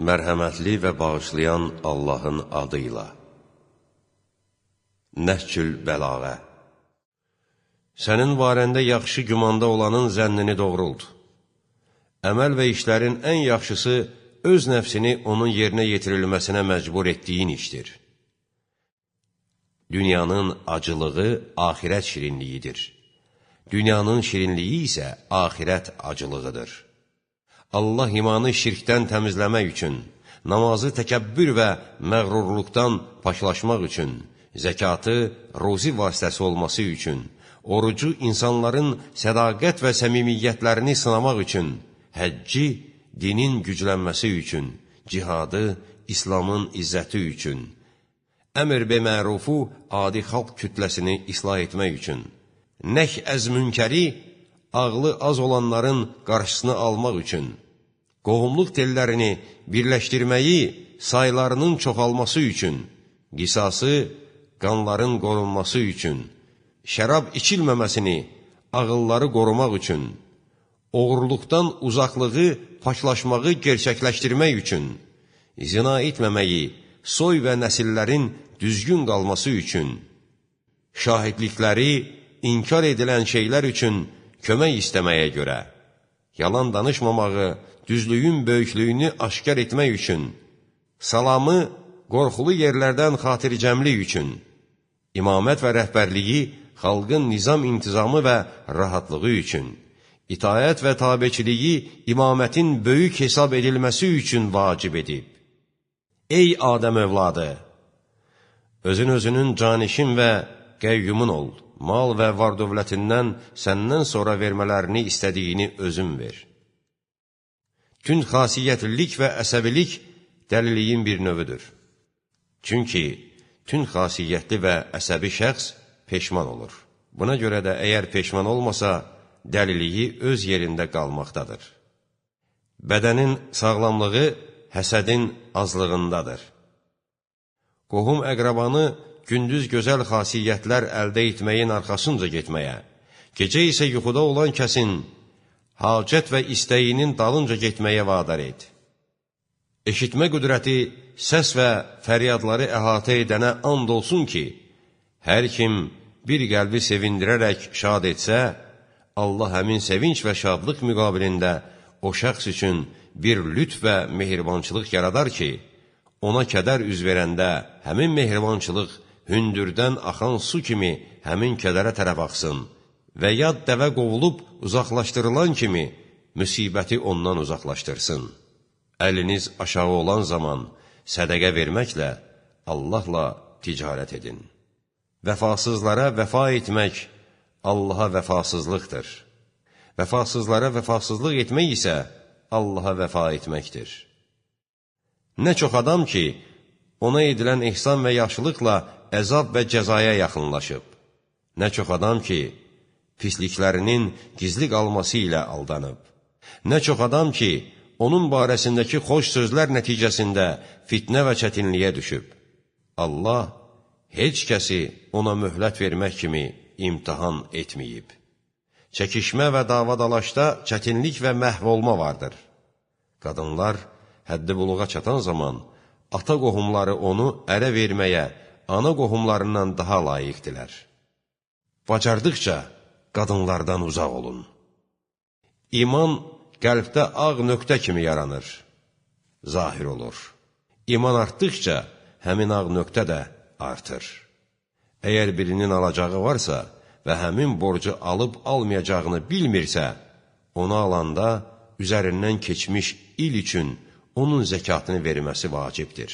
Mərhəmətli və bağışlayan Allahın adıyla. Nəhcül Bəlağə. Sənin barəndə yaxşı gümanda olanın zənnini doğrult. Əməl və işlərin ən yaxşısı öz nəfsini onun yerinə yetirilməsinə məcbur etdiyin işdir. Dünyanın acılığı axirət şirinliyidir. Dünyanın şirinliyi isə axirət acılığıdır. Allah imanı şirkdən təmizləmək üçün, namazı təkəbbür və məğrurluqdan paklaşmaq üçün, zəkatı ruzi vasitəsi olması üçün, orucu insanların sədaqət və səmimiyyətlərini sınamaq üçün, həcci dinin güclənməsi üçün, cihadı İslamın izzəti üçün, əmr be mərufu adi xalq kütləsini islah etmək üçün, nəh əz münkəri ağlı az olanların qarşısını almaq üçün, qohumluq tellərini birləşdirməyi saylarının çoxalması üçün, qisası qanların qorunması üçün, şərab içilməməsini ağılları qorumaq üçün, oğurluqdan uzaqlığı, paklaşmağı gerçəkləşdirmək üçün, zina etməməyi, soy və nəsillərin düzgün qalması üçün, şahidlikləri inkar edilən şeylər üçün kömək istəməyə görə, yalan danışmamağı, düzlüyün böyüklüyünü aşkar etmək üçün, salamı qorxulu yerlərdən xatircəmlik üçün, imamət və rəhbərliyi xalqın nizam-intizamı və rahatlığı üçün, itaət və tabeçiliyi imamətin böyük hesab edilməsi üçün vacib edib. Ey Adəm övladı! Özün özünün canişin və qəyyumun ol, mal və var dövlətindən səndən sonra vermələrini istədiyini özün ver. Tünd xasiyyətlilik və əsəbilik dəliliyin bir növüdür. Çünki tünd xasiyyətli və əsəbi şəxs peşman olur. Buna görə də əgər peşman olmasa, dəliliyi öz yerində qalmaqdadır. Bədənin sağlamlığı həsədin azlığındadır. Qohum əqrabanı gündüz gözəl xasiyyətlər əldə etməyin arxasınca getməyə, gecə isə yuxuda olan kəsin hacət və istəyinin dalınca getməyə vadar et. Eşitmə qüdrəti səs və fəryadları əhatə edənə and olsun ki, hər kim bir qəlbi sevindirərək şad etsə, Allah həmin sevinç və şadlıq müqabilində o şəxs üçün bir lütf və mehribançılıq yaradar ki, ona kədər üz verəndə həmin mehribançılıq hündürdən axan su kimi həmin kədərə tərəf axsın və yad dəvə qovulub uzaqlaşdırılan kimi müsibəti ondan uzaqlaşdırsın. Əliniz aşağı olan zaman sədəqə verməklə Allahla ticarət edin. Vəfasızlara vəfa etmək Allaha vəfasızlıqdır. Vəfasızlara vəfasızlıq etmək isə Allaha vəfa etməkdir. Nə çox adam ki, ona edilən ehsan və yaxşılıqla əzab və cəzaya yaxınlaşıb. Nə çox adam ki, pisliklərinin gizli qalması ilə aldanıb. Nə çox adam ki, onun barəsindəki xoş sözlər nəticəsində fitnə və çətinliyə düşüb. Allah heç kəsi ona möhlət vermək kimi imtahan etməyib. Çəkişmə və dava-dalaşda çətinlik və məhv olma vardır. Qadınlar həddi buluğa çatan zaman ata qohumları onu ərə verməyə ana qohumlarından daha layiqdilər. Bacardıqca qadınlardan uzaq olun. İman qəlbdə ağ nöqtə kimi yaranır, zahir olur. İman artdıqca həmin ağ nöqtə də artır. Əgər birinin alacağı varsa və həmin borcu alıb almayacağını bilmirsə, onu alanda üzərindən keçmiş il üçün onun zəkatını verməsi vacibdir.